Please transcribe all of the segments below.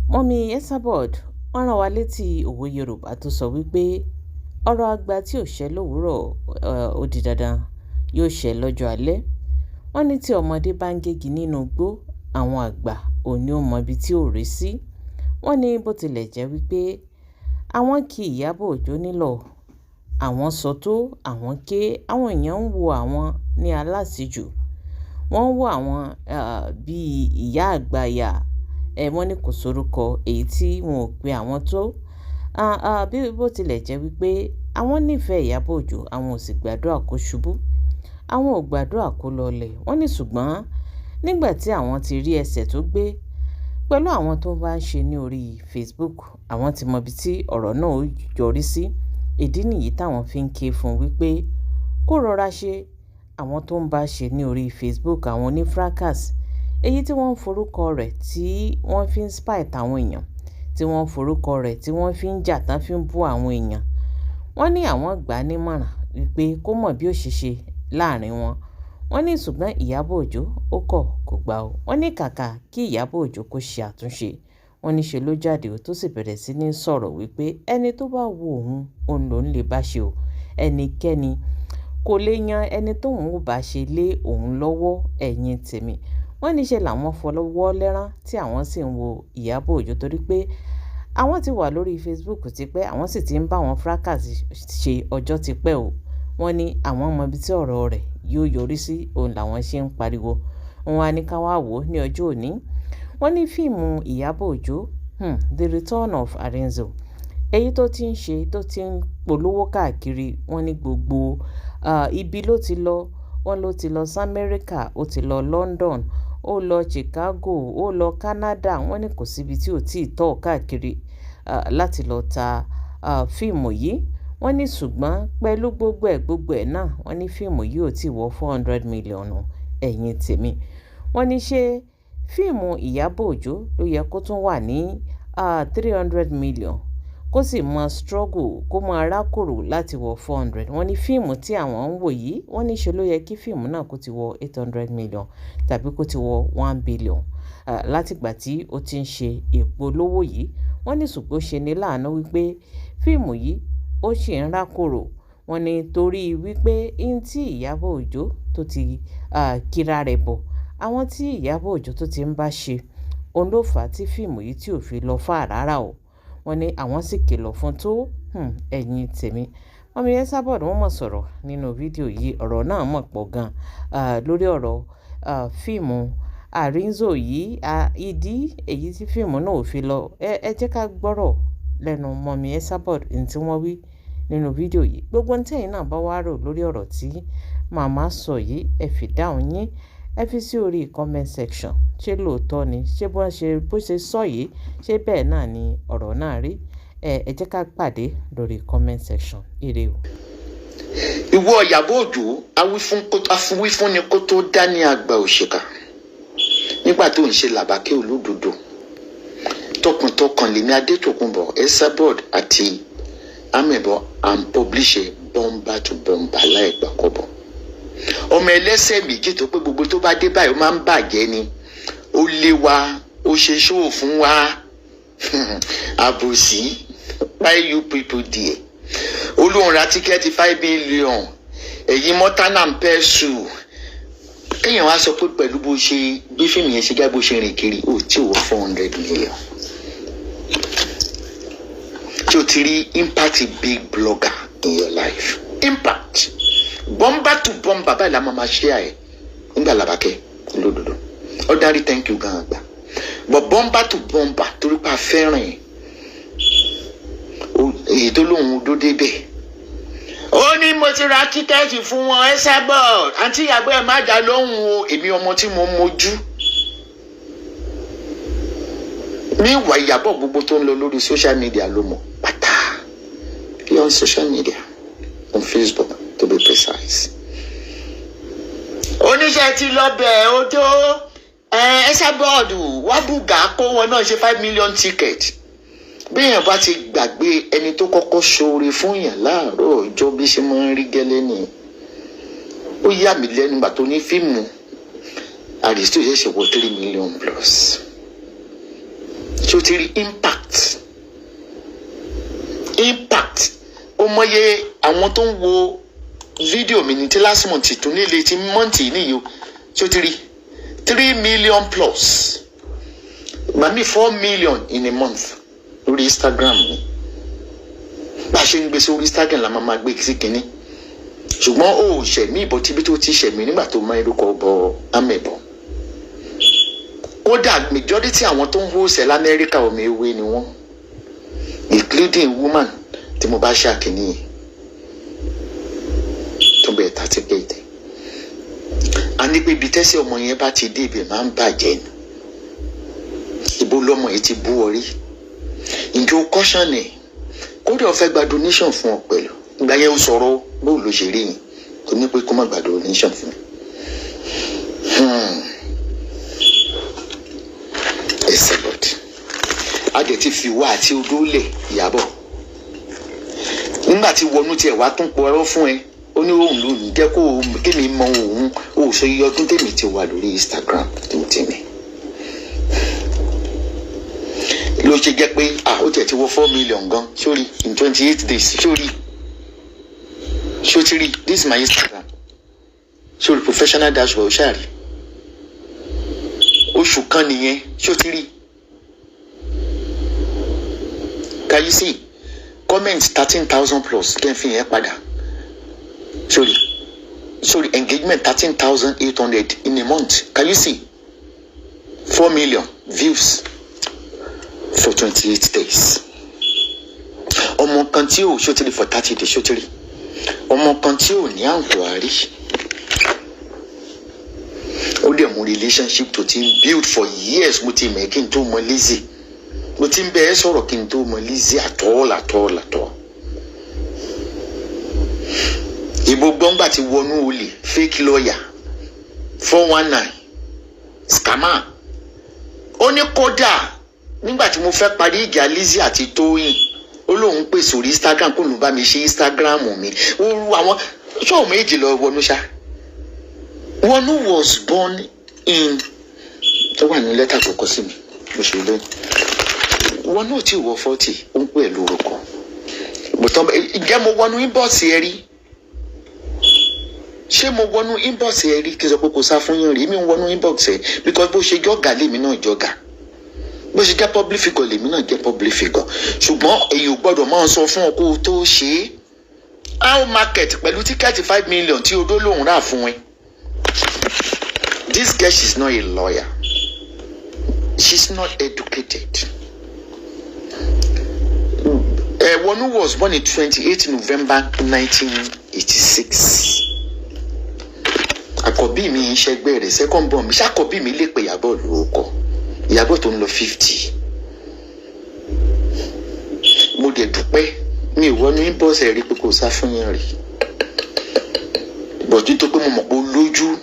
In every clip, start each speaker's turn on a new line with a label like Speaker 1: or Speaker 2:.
Speaker 1: Mummy Esabod, wọ́n rán wa létí òwe Yorùbá tó sọ wípé ọ̀rọ̀ àgbà tí ò ṣẹ lówùúrọ̀, ó di dandan yóò ṣẹ lọ́jọ́ alẹ́. Wọ́n ní tí ọmọdé bá ń gégi nínú igbó, àwọn àgbà ò ní ó mọ ibi tí ó rí sí. Wọ́n ní bó tilẹ̀ jẹ́ wípé àwọn kí Ìyábọ̀ Òjó nílọ̀, àwọn sọ tó, àwọn ké, àwọn èèyàn ń wo àwọn ní aláṣejù. Wọ́n ń wo àwọn bí ìyá àgbàyà. Wọ́n ní kò sórúkọ èyí tí wọn ò pe àwọn tó. Bí bó tilẹ̀ jẹ́ wípé àwọn nífẹ̀ẹ́ Ìyábọ̀ Òjó, àwọn ò sì gbàdúrà kó ṣubú. Àwọn ò gbàdúrà kó lọlẹ̀. Wọ́n ní ṣùgbọ́n nígbà tí àwọn ti rí ẹsẹ̀ tó gbé pẹ̀lú àwọn tó bá ń ṣe ní orí Facebook, àwọn ti mọ ibi tí ọ̀rọ̀ náà ó yọrí sí. Ìdí nìyí táwọn fi ń ké fún wípé kó rọra ṣe àwọn tó ń bá ṣe ní orí Facebook, àwọn oní fracas, èyí tí wọ́n ń forúkọ rẹ̀ tí wọ́n fi ń spite àwọn èèyàn, tí wọ́n ń forúkọ rẹ̀ tí wọ́n fi ń jà tán fi ń bú àwọn èèyàn. Wọ́n ní àwọn gbà á nímọ̀ràn wípé kó mọ̀ bí ó ṣe ṣe láàrin wọn. Wọ́n ní ṣùgbọ́n Ìyábọ̀ Òjó ó kọ̀, kò gbà ó. Wọ́n ní kàkà kí Ìyábọ̀ Òjó kó ṣe àtúnṣe, wọ́n ní ṣe ló jáde ó tó sì bẹ̀rẹ̀ sí ní sọ̀rọ̀ wípé ẹni tó bá wo òun, òun lòún lè bá ṣe o. Ẹnikẹ́ni kò lè yan ẹni tóun ò bá ṣe lé òun lọ́wọ́, ẹ̀yin tèmi. Wọ́n ní ṣe làwọn fọwọ́ lẹ́rán tí àwọn sì ń wo Ìyábọ̀ Òjó torí pé àwọn ti wà lórí Facebook tipẹ́, àwọn sì ti ń bá àwọn fracas ṣe ọjọ́ tipẹ́ o. Wọ́n ní àwọn mọ ibi tí ọ̀rọ̀ rẹ̀ yóò yọrí sí, òun làwọn ṣe ń pariwo. Wọ́n wá ní ká wá wò ó ní ọjọ́ òní. Wọ́n ní fíìmù Ìyábọ̀ Òjó, The Return of Arinzo, èyí tó ti ń ṣe, tó ti ń polówó káàkiri, wọ́n ní gbogbo ibi ló ti lọ. Wọ́n ló ti lọ sí Amẹ́ríkà, ó ti lọ London, ó lọ Chicago, ó lọ Canada. Wọ́n ní kò sí ibi tí ò tíì tọ̀ káàkiri láti lọ ta fíìmù yìí. Wọ́n ní ṣùgbọ́n pẹ̀lú gbogbo ẹ̀ náà, wọ́n ní fíìmù yìí ò tí wọ 400 million, ẹ̀yin tèmi. Wọ́n ní ṣé fíìmù Ìyábọ̀ Òjó ló yẹ kó tún wà ní 300 million, kó sì máa struggle, kó máa rákòrò láti wọ 400? Wọ́n ní fíìmù tí àwọn ń wò yìí, wọ́n ní ṣe ló yẹ kí fíìmù náà kó ti wọ 800 million tàbí kó ti wọ 1 billion látìgbà tí ó ti ń ṣe ìpolówó yìí. Wọ́n ní ṣùgbọ́n ṣe ní láàánú wípé fíìmù yìí ó sì ń rákòrò. Wọ́n ní torí wípé n tí Ìyábọ̀ Òjó tó ti kíra rẹ̀ bọ̀, àwọn tí Ìyábọ̀ Òjó tó ti ń bá ṣe, òun ló fà á tí fíìmù yìí tí ò fi lọ fà rárá o. Wọ́n ní àwọn sì kìlọ̀ fún tó, ẹ̀yin tèmi. Mummy Esabod, wọ́n mọ̀ sọ̀rọ̀ nínú fídíò yìí. Ọ̀rọ̀ náà mọ̀ pọ̀ gan lórí ọ̀rọ̀ fíìmù Arinzo yìí, ìdí èyí tí fíìmù náà ò fi lọ. Ẹ jẹ́ ká gbọ́rọ̀ lẹ́nu Mummy Esabod ní tí wọ́n wí nínú fídíò yìí. Gbogbo ohun tí ẹ̀yin náà bá wá rò lórí ọ̀rọ̀ tí màmá sọ yìí, ẹ fi dáhùn yín, ẹ fi sí orí comment section. Ṣé lóòótọ́ ni? Ṣé bó ṣe sọ yìí, ṣé bẹ́ẹ̀ náà ni ọ̀rọ̀ náà rí? Ẹ jẹ́ ká pàdé lórí comment section. Ire o.
Speaker 2: Ìwọ Ìyábọ̀ Òjó, awífúnni kó tó dá ní àgbà òṣìkà, nígbà tó ń ṣe làbákẹ́ olódodo tọkàntọkàn, lèmi Adétòkunbọ̀ Esabod àti Amẹ̀bọ and publish bumper to bumper láì gbà kọ́bọ̀. Ọmọ ẹlẹ́sẹ̀ méjì tó pé gbogbo tó bá dé báyìí, ó máa ń bàjẹ́ ni. Ó lé wa, ó ṣe ṣóò fún wa, àbòsí. Why you people there? Ó lóun ra ticket 5 million, èyí mortar and pestle. Kéèyàn wá sọ pé pẹ̀lú bó ṣe bí fíìmù yẹn ṣe gẹ́gẹ́ bó ṣe rìn kiri, ó tí ò wọ 400 million. Tí o ti rí impact big blogger in your life, impact bomber to bomber báyìí la máa ma ṣe ẹ nígbà làbàkẹ́ olódodo ordinary thank you gan àgbà, but bomber to bomber torí pa fẹ́ràn ẹ̀, èyí tó lóun dó débẹ̀. Ó ní mo ti ra ticket fún wọn. Esabod, àǹtí ìyàgbọ́, ẹ̀ má dá lóhùn o. Èmi ọmọ tí mo mojú ní ìwà Ìyàbọ̀, gbogbo tó ń lọ lórí social media ló mọ̀ pátá. You on social media, on Facebook to be precise. Oníṣẹ́ ti lọ bẹ̀ ó tó Esabod wá bùgà kó wọn náà ṣe 5 million ticket. Bí èèyàn bá ti gbàgbé ẹni tó kọ́kọ́ ṣoore fún yàn láàárọ̀ ọjọ́, bí ṣe máa ń rí gẹ́lẹ́ nìyẹn. Ó yà mí lẹ́nu gbà tó ní fíìmù Aristo ṣẹ̀ṣẹ̀ wọ 3 million plus. Ṣé o ti rí impact? Impact, ó mọye àwọn tó ń wo fídíò mi ní tí last month tún nílé tí month yìí nìyí o. Ṣé o ti rí 3 million plus, gbà mí, 4 million in a month lórí Instagram mi? Bá a ṣe ń gbé sórí Instagram la máa gbé sí kínní, ṣùgbọ́n ó ṣẹ̀mí ìbọn tíbi tó ti ṣẹ̀mí nígbà tó máa ń rúkọ bọ amẹ̀bọ̀. Kódà, majority àwọn tó ń host ẹ̀ lamẹ́ríkà, ọmọ ewé ni wọ́n, including woman tí mo bá ṣàkíní yẹn tó bẹ̀rẹ̀ ta ticket. A ní pé ibi tẹ́sí ọmọ yẹn bá ti dé, ibẹ̀ máa ń bàjẹ́ ni. Ibo lọmọ yìí ti bú ọ rí? Ǹjẹ́ o caution ẹ̀? Kódà, ó fẹ́ gba donation fún ọ pẹ̀lú. Ìgbà yẹn ó sọ̀rọ̀ bóò ló ṣe rí yìí tó ní pé kó má gba donation fún mi. Ẹsẹ̀ bọ̀dì a dẹ̀ ti fi wá àti odó lẹ̀. Ìyàbọ̀, nígbà tí wọnú tiẹ̀ wá tún pọ̀rọ̀ fún ẹ, ó ní òun ló ní jẹ́ kó o kémi mọ òun. Ó sọ iye ọdún tèmi ti wà lórí Instagram tó tèmi ló ṣe jẹ́ pé, ah, ó tiẹ̀ ti wọ 4 million gan sórí in 28 days. Sórí, sótìrí, this is my Instagram, sórí professional dashboard, ṣáàrí oṣù kan nìyẹn. Sótìrí, can you see comment 13,000 plus? Kí n fi yẹn padà sórí, sorry, engagement 13,800 in a month. Can you see 4 million views for 28 days? Ọmọ kan tí ò ṣótìrí for 30 days, ṣótìrí ọmọ kan tí ò ní àǹkóárí, ó dẹ̀ mú relationship tó ti ń build for years. Mo ti mọ̀ kí n tó mọ Lizzy, mo ti ń bẹ ẹ sọ̀rọ̀ kí n tó mọ Lizzy àtọ́ làtọ́ làtọ́. Ìbò gbọ́ngbà ti wọnú olè, fake lawyer, 419, scammer. Ó ní kódà nígbà tí mo fẹ́ parí ìjà Lizzy àti Tóyìn, ó lóun pè sórí Instagram kó lóun bá mi ṣe Instagram mi. Ó rú àwọn ṣọ́ọ̀ méjì lọ wọnú ṣá. Wọnú was born in, tó wà ní lẹ́tà tó kọ sí mi bó ṣe lóyún. Wọnú ò tí ì wọ 40, ó ń pè é lórúkọ bùtọ́. Ǹjẹ́ mo wọnú inbox ẹ rí? Ṣé mo wọnú inbox ẹ rí kí n sọ pé kò sá fún yín rí? Mi ń wọnú inbox ẹ because bó ṣe jọ́gà lèmi náà jọ́gà, bó ṣe jẹ́ public figure lèmi náà jẹ́ public figure, ṣùgbọ́n èyí ò gbọ́dọ̀ máa sọ fún ọ kó o tó ṣe é. How market pẹ̀lú ticket 5 million tí odó lòún rà fún ẹ? This girl, she's not a lawyer, she's not educated. Wonu was born in 28 November 1986. Àkọ́bí mi ń ṣẹgbẹ́ rẹ̀, second born mi. Ṣàkọ́bí mi lè pè Ìyábọ̀ lórúkọ? Ìyábọ̀ tó ń lọ 50. Mo dẹ̀ dúpẹ́, mi ò wọnú inbox ẹ̀ rí pé kò sá fún yín rí, but nítorí pé mo mọ̀ pé ó lójú,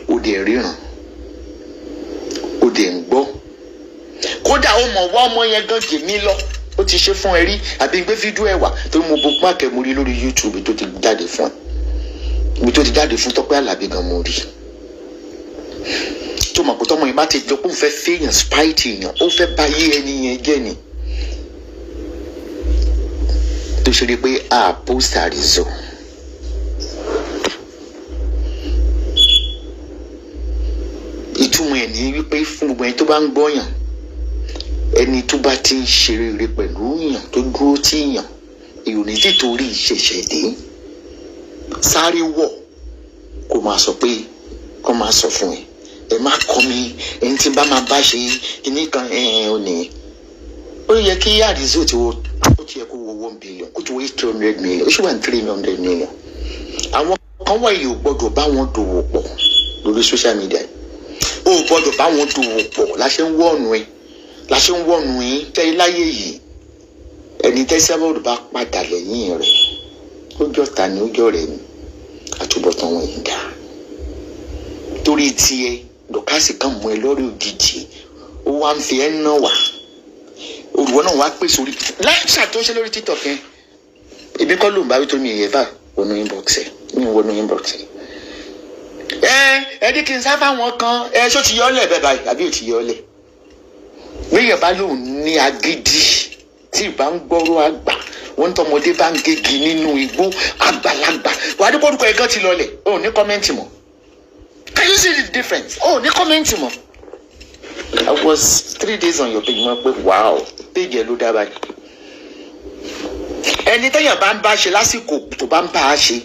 Speaker 2: ó dẹ̀ ríran, ó dẹ̀ ń gbọ́. Kódà, ó mọ̀ wá ọmọ yẹn gan jèmí lọ. Ó ti ṣe fún ẹ rí àbí gbé fídíò ẹ wà torí mo bookmark ẹ, mo rí lórí YouTube tó ti jáde fún ẹ, ibi tó ti jáde fún Tọ́pẹ́ Àlàbí gan mo rí. Tó mọ̀ pé tọmọ yìí bá ti jọ pé òun fẹ́ fẹ́yàn, spite èèyàn, ó fẹ́ bá yé ẹni yẹn jẹ́ ni. Tó ṣe rí pé a post àrízọ ìtumọ̀ ẹ̀ ní wípé fún gbogbo ẹni tó bá ń gbọ́yàn, ẹni tó bá ti ń ṣe rere pẹ̀lú yàn, tó dúró tí yàn, èyí ò ní títorí ìṣẹ̀ṣẹ̀ dé sáré wọ̀ kó máa sọ pé kó máa sọ fún ẹ, ẹ má kọ́ mi. Ẹni tí bá máa bá ṣe kíní kan ẹ ẹ ò ní. Ó yẹ kí àdìsí ti wọ, ó ti yẹ kó wọ 1 billion, kó ti wọ 800 million, ó sì wà ní 300 million. Àwọn kan wà yìí, ò gbọ́dọ̀ bá wọn dòwò pọ̀ lórí social media, ó gbọ́dọ̀ bá wọn dòwò pọ̀. La ṣe ń wọ̀nù ẹ, la ṣe ń wọ̀nù yín tẹ́ láyé yìí. Ẹni tẹ́síábọ̀dù bá padà lẹ́yìn rẹ̀, ó jọ̀ta ni, ó jọ̀rẹ̀ ni, àtúbọ̀tán wọn yìí dá. Torí tiẹ̀, dọ̀kásì kan mú ẹ lórí òjijì, ó wá ń fi ẹ́ ná wà. Olùwọ́ náà wá pèsè orí láìsà tó ṣe lórí TikTok yẹn. Èmi kọ́ ló ń bá wí tó mi ìyẹn fà wọnú inbox ẹ̀, mi ò wọnú inbox ẹ̀. Ẹ ní kí n sá fáwọn kan. Ẹ ṣó ti yọ ọ́ lẹ̀ bẹ́ẹ̀ báyìí àbí ò ti yọ ọ́ lẹ̀? Béèyàn bá lóun ní agídí tí ìbá ń gbọ́rọ̀ àgbà, wọ́n tọmọdé bá ń gégi nínú igbó, àgbàlagbà wàá ní kórúkọ ẹ̀gán ti lọlẹ̀, ò ní comment mọ́. Can you see the difference? Ò ní comment mọ́. I was 3 days on your page. Mo pé wow, page ẹ ló dá báyìí. Ẹni téèyàn bá ń bá ṣe lásìkò tó bá ń bá a ṣe,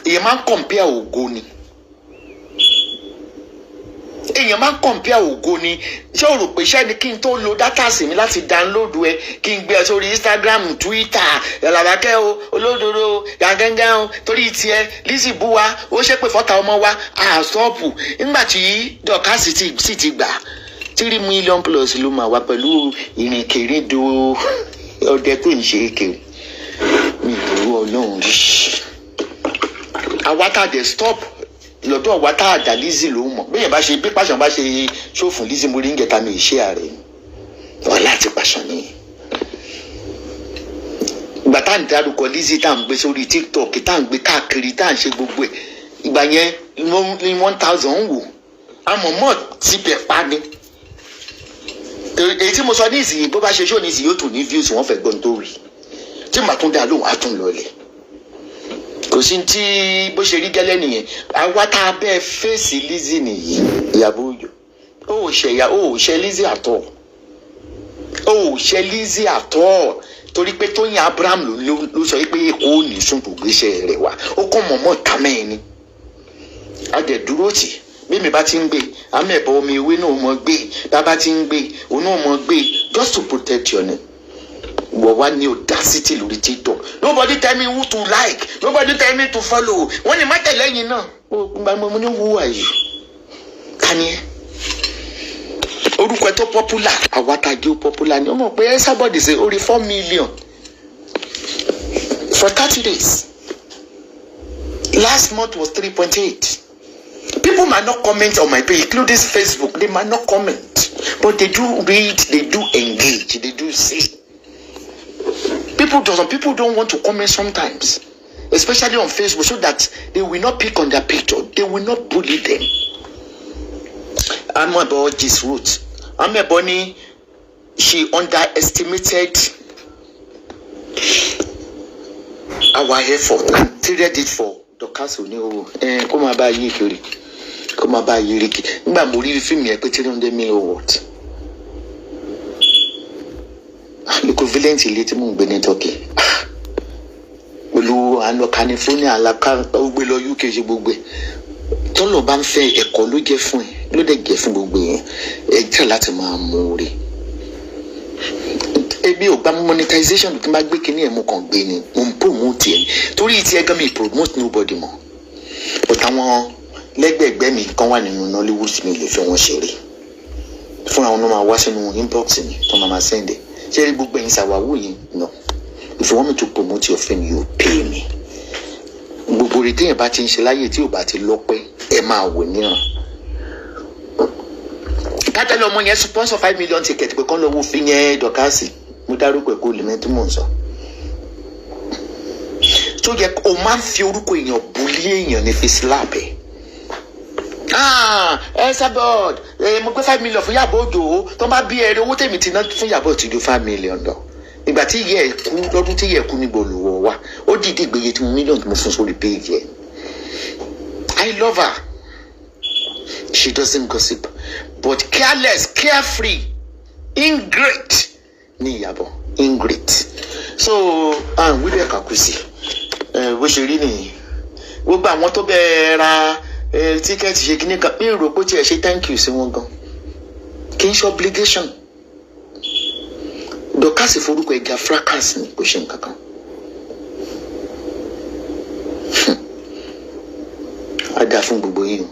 Speaker 2: èèyàn máa ń compare ògo ni, èèyàn máa ń compare ògo ni. Ṣé o rò pé iṣẹ́ ni kí n tó lo data sí mi láti download ẹ, kí n gbé ẹ sórí Instagram, Twitter, Làbákẹ́ o, olódodo gàngángan o, torí tiẹ̀ Lizzy bú wa, ó ṣépè fọ́ta ọmọ wa, àsọ́ọ̀pù nígbà tí Dorcas sì ti gbà 3 million plus ló máa wá pẹ̀lú ìrìnkèrindò ọdẹ tó ń ṣe é kiri. Mi ìlú Ọlọ́run rí àwa tá a dẹ̀ stop lọ́dọ̀ wa tá a dà Lizzy ló mọ̀ bẹ́ẹ̀ bá ṣe bí pàṣán bá ṣe ṣòfò Lizzy. Mo rí ń gẹ̀ta mi ìṣe ààrẹ wọ́n láti pàṣán nìyẹn. Ìgbà tá à ń dárúkọ Lizzy, tá à ń gbé sórí TikTok, tá à ń gbé káàkiri, tá à ń ṣe gbogbo ẹ̀, ìgbà yẹn ní 1,000 ń wò àmọ́ mọ̀ tibẹ̀ pa ni. Èyí tí mo sọ ní ìsìn, bó bá ṣe ṣó ní ìsìn, yóò tún ní views. Wọ́n fẹ́ gbọ́n tó rí tí màá tún dá lóhùn, á tún lọlẹ̀. Kò sí tí bó ṣe rí gẹ́lẹ́ nìyẹn. Àwa tá a bẹ́ẹ̀ fèsì Lizzy nìyí. Ìyàbọ̀ Òjó, ó ò ṣe ìyá, ó ò ṣe Lizzy àtọ̀, ó ò ṣe Lizzy àtọ̀, torí pé Tóyìn Abraham ló sọ pé Èkó ò ní sùn tó gbéṣẹ́ rẹ̀ wá. Ó kàn mọ̀mọ́ ta mẹ́rin ni. A dẹ̀ dúró tì. Bí mi bá ti ń gbé amẹ̀bọ omi ewé náà mọ̀ gbé, bàbá ti ń gbé òun náà mọ̀ gbé, just to protect your name. Wọ́n wá ní audacity lórí TikTok. "Nobody tell me who to like, nobody tell me to follow." Wọ́n ní má tẹ̀lé yín náà. Ó gba mo ní, who are you? Ta ni ẹ́? Orúkọ ẹ tó popular, àwa tá a jẹ́ ó popular ni. Ó mọ̀ pé somebody say orí 4 million for 30 days. Last month was 3.8. People might not comment on my page, including Facebook. They might not comment, but they do read, they do engage, they do see. People do some people don't want to comment sometimes, especially on Facebook, so that they will not pick on their picture, they will not bully them. Amebo just wrote, Amebo ni she underestimated our effort and traded it for Dorcas Oníhòòhò. Ẹ kó máa bá yí kiri, kó máa bá yí rí. Nígbà mo rí fíìmù yẹn pé 300 million worth, equivalent ilé tí mò ń gbé ní Turkey pẹ̀lú àlọ́ California alaka, ó gbé lọ UK, ṣe gbogbo ẹ̀. Tọ́lọ̀ bá ń fẹ́ ẹ̀kọ́ ló jẹ́ fún ẹ, ló dẹ̀ jẹ́ fún gbogbo yẹn. Ẹ jẹ́ láti máa mú orí. Ebi ò gba monetization. Tí n bá gbé kinní ẹ̀, mo kàn gbé ni, mo ń promote ẹ̀ torí tí ẹ gan mi promote nobody mọ́. But àwọn lẹ́gbẹ̀ẹ́gbẹ́ mi kan wà nínú Nollywood, mi lè fẹ́ wọn ṣeré fúnra wọn náà, máa wá sínú inbox mi tó máa send ẹ̀. Ṣé rí gbogbo ẹ̀yin ṣàwáwò yìí? No, if you want me to promote your film, you pay me. Gbogbo rẹ̀ téèyàn bá ti ń ṣe láyè tí ò bá ti lọ́pẹ́, ẹ máa wò níran. Kátẹ́lẹ̀ ọmọ yẹn sponsor 5 million ticket pé kán lọ wo fi yẹn Dorcas. Mo dárúkọ ẹ̀ kó lè mẹ́tí mò ń sọ. Tó yẹ o máa ń fi orúkọ èèyàn bully èèyàn ní fi slap ẹ̀. Ẹ sábọ̀d ẹ, mo gbé 5 million fún Ìyábọ̀ Òjó. Tó bá bí ẹrẹ owó tèmi ti ná fún Ìyábọ̀ ti ju 5 million lọ. Ìgbà tí ìyá ẹ̀ kú, lọ́dún tí ìyá ẹ̀ kú, níbo olùwọ̀ wa ó dìídì gbé iye tí mo mílíọ̀nù tí mo fún sórí péèjì ẹ̀. I love her. She doesn't gossip, but careless, carefree, ingrate ní Ìyábọ̀, ingrate. So à ń wíbẹ̀ kàkú sí ẹ bó ṣe rí nìyí. Gbogbo àwọn tó bẹ́ẹ̀ ra ticket, ṣe kíní kan, mi rò pé tiẹ̀ ṣe thank you sí wọn gan. Kì í ṣe obligation. Dorcas forúkọ ẹja fracas ni, kò ṣe nǹkan kan. Á dáa fún gbogbo yín o.